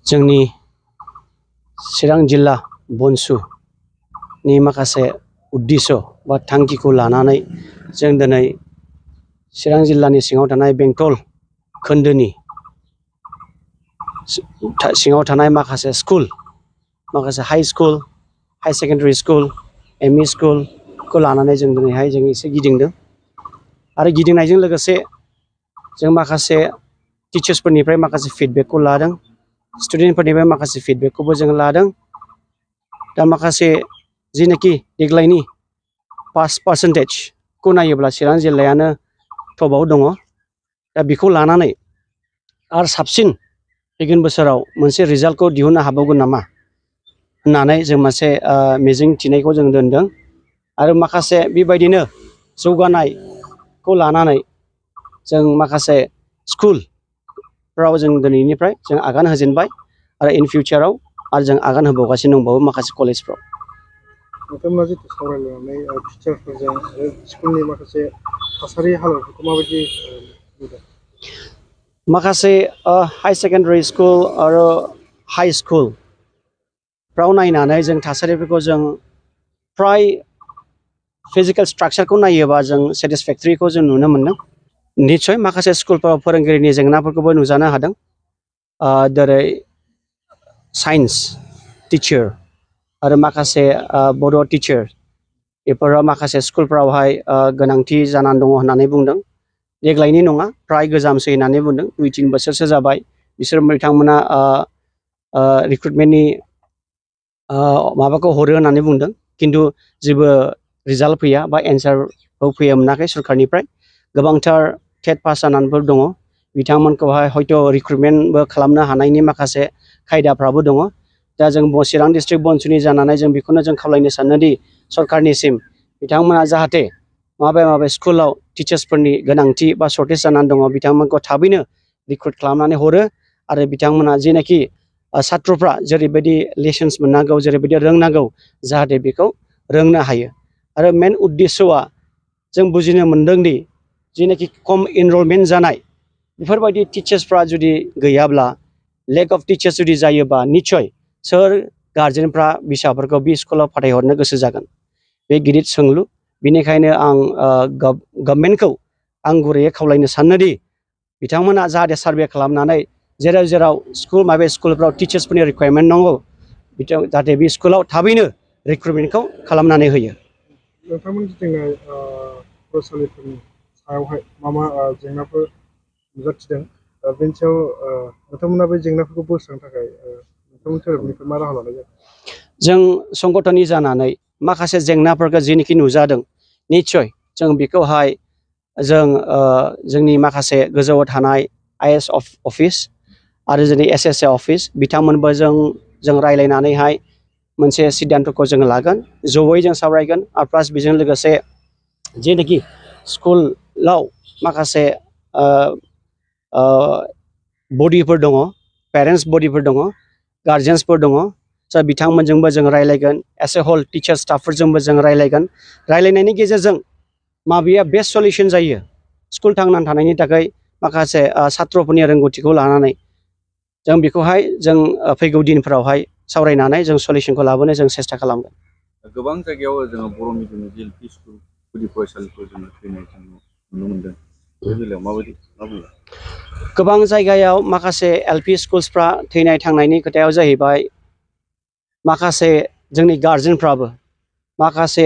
जोंनि चिरां जिल्ला बनसुनि माखासे उद्देश्य बा थांखिखौ लानानै जों दिनै चिरां जिल्लानि सिङाव थानाय बेंटल खोन्दोनि सिङाव थानाय माखासे स्कुल, माखासे high school, high secondary school, ME स्कुलखौ लानानै जों दिनैहाय जों एसे गिदिंदों आरो गिदिंनायजों लोगोसे जों माखासे टिचार्सफोरनिफ्राय माखासे फिडबेकखौ लादों, स्टुडेन्टफोरनिफ्राय माखासे फिडबेकखौबो जों लादों। दा माखासे जिनाखि देग्लायनि पास पार्सेन्टेजखौ नायोब्ला चिरां जिल्लायानो टपआव दङ। दा बेखौ लानानै आरो साबसिन फैगोन बोसोराव मोनसे रिजाल्टखौ दिहुननो हाबावगोन नामा होननानै जों मोनसे मिजिं थिनायखौ जों दोनदों आरो माखासे बेबायदिनो जौगानायखौ लानानै जों माखासे स्कुलफ्राव जों दिनैनिफ्राय जों आगान होजेनबाय आरो इन फिउचाराव आरो जों आगान होबावगासिनो दंबावो माखासे कलेजफ्राव। नोंथांमोना जितु सावरायलायनानै टिचारफोरजों आरो स्कुलनि माखासे थासारि हालोदफोरखौ माबायदि नुदों? माखासे हाई सेकेन्डारि स्कुल आरो हाई स्कुलफ्राव नायनानै जों थासारिफोरखौ जों फ्राय फिजिकेल स्ट्राक्चारखौ नायोबा जों सेटिसफेक्टरिखौ जों नुनो मोनदों। निस्सय माखासे स्कुलफोराव फोरोंगिरिनि जेंनाफोरखौबो नुजानो हादों, जेरै साइन्स टिचार आरो माखासे बड' टिचार बेफोराव माखासे स्कुलफोरावहाय गोनांथि जानानै दङ होननानै बुंदों। देग्लायनि नङा, फ्राय गोजामसै होननानै बुंदों। 2-3 बोसोरसो जाबाय बिसोर बिथांमोना रिक्रुटमेन्टनि माबाखौ हरो होननानै बुंदों, खिन्थु जेबो रिजाल्ट फैया बा एन्सारबो फैया मोनाखै सरकारनिफ्राय। गोबांथार टेट पास जानानैफोर दङ, बिथांमोनखौहाय हयथ' रिक्रुटमेन्टबो खालामनो हानायनि माखासे खायदाफ्राबो दङ। दा जों चिरां डिस्ट्रिक्ट बनसुनि जानानै जों बेखौनो जों खावलायनो सानोदि सरकारनिसिम बिथांमोना जाहाथे माबे स्कुलाव टिचार्सफोरनि गोनांथि बा सर्टेज जानानै दङ बिथांमोनखौ थाबैनो रिक्रुट खालामनानै हरो आरो बिथांमोना जेनाखि सात्रफ्रा जेरैबायदि लेसन्स मोननांगौ, जेरैबायदि रोंनांगौ, जाहाथे बेखौ रोंनो हायो। आरो मेन उद्देस्यआ जों बुजिनो मोनदोंदि जेनाखि खम इनरलमेन्ट जानाय बेफोरबायदि टिचार्सफ्रा जुदि गैयाब्ला, लेक अफ टिचार्स जुदि जायोबा, निस्सय सोर गार्जेनफ्रा फिसाफोरखौ बे स्कुलाव फाथायहरनो गोसो जागोन? बे गिदिर सोंलु। बेनिखायनो आं गभर्नमेन्टखौ आं गुरैयै खावलायनो सानोदि बिथांमोना जाहाथे सार्भे खालामनानै जेराव जेराव स्कुलफ्राव टिचार्सफोरनि रिक्वायरमेन्ट दङ जाहाथे बे स्कुलाव थाबैनो रिक्रुटमेन्टखौ खालामनानै होयो। नोंथांमोन गिदिंनाय फरायसालिफोरनि सायावहाय मा जेंनाफोर नुजाथिदों, बेनि सायाव नोंथांमोना बे जेंनाफोरखौ बोस्रांनो थाखाय नोंथांमोननि सोरबिनिफ्राय मा राहा लानाय जादों? जों संगठननि जानानै माखासे जेंनाफोरखौ जेनोखि नुजादों, निस्सय जों बेखौहाय जोंनि माखासे गोजौआव थानाय IAS अफिस आरो जोंनि SSA अफिस बिथांमोनबो जों रायज्लायनानैहाय मोनसे सिद्धान्तखौ जों लागोन, जयै जों सावरायगोन। आरो प्लास बेजों लोगोसे जेनाखि स्कुलाव माखासे बडिफोर दङ, पेरेन्टस बडिफोर दङ, गार्जेन्सफोर दङ, बिथांमोनजोंबो जों रायज्लायगोन। एस ए हल टिचार स्टाफफोरजोंबो जों रायज्लायगोन। रायज्लायनायनि गेजेरजों माबेया बेस्ट सलिउसन जायो स्कुल थांनानै थानायनि थाखाय माखासे सात्रफोरनि रोंगौथिखौ लानानै जों बेखौहाय जों फैगौ दिनफोरावहाय सावरायनानै जों सलिउसनखौ लाबोनो जों सेस्था खालामगोन। गोबां जायगायाव जोङो बर' मिडियामनि LP स्कुल गुदि फरायसालिखौ जोङो फैनाय नुनो मोनदों। बे बेलायाव माबायदि मा बुङो? गोबां जायगायाव माखासे LP स्कुल्सफ्रा थैनाय थांनायनि खोथायाव जाहैबाय माखासे जोंनि गार्जेनफ्राबो माखासे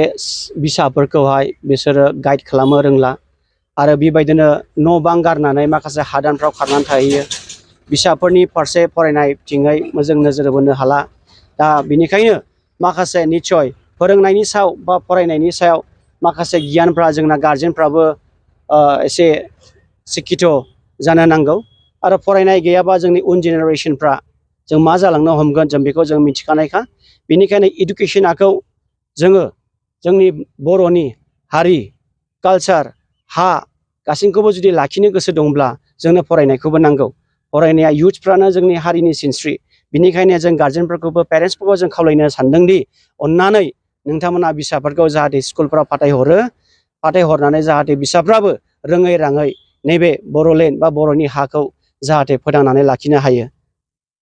फिसाफोरखौहाय बिसोरो गाइड खालामनो रोंला आरो बेबायदिनो न' बां गारनानै माखासे हादानफ्राव खारनानै थाहैयो। फिसाफोरनि फारसे फरायनाय बिथिङै मोजां नोजोर बोनो हाला। दा बेनिखायनो माखासे निस्सय फोरोंनायनि सायाव बा फरायनायनि सायाव माखासे गियानफ्रा जोंना गार्जेनफ्राबो एसे सिक्खित' जानो नांगौ आरो फरायनाय गैयाबा जोंनि उन जेनेरेसनफ्रा जों मा जालांनो हमगोन जों बेखौ जों मिथिखानायखा। बेनिखायनो इडुकेसनखौ जोङो जोंनि बर'नि हारि, कालचार, हा गासैखौबो जुदि लाखिनो गोसो दंब्ला जोंनो फरायनायखौबो नांगौ। फरायनाया इयुथ्सफ्रानो जोंनि हारिनि सिनस्रि। बेनिखायनो जों गार्जेनफोरखौबो पेरेन्टसफोरखौ जों खावलायनो सानदोंदि अननानै नोंथांमोना फिसाफोरखौ जाहाथे स्कुलफ्राव फाथायहरनानै जाहाथे फिसाफ्राबो रोङै राङै नैबे बर'लेण्ड बा बर'नि हाखौ जाहाथे फोथांनानै लाखिनो हायो।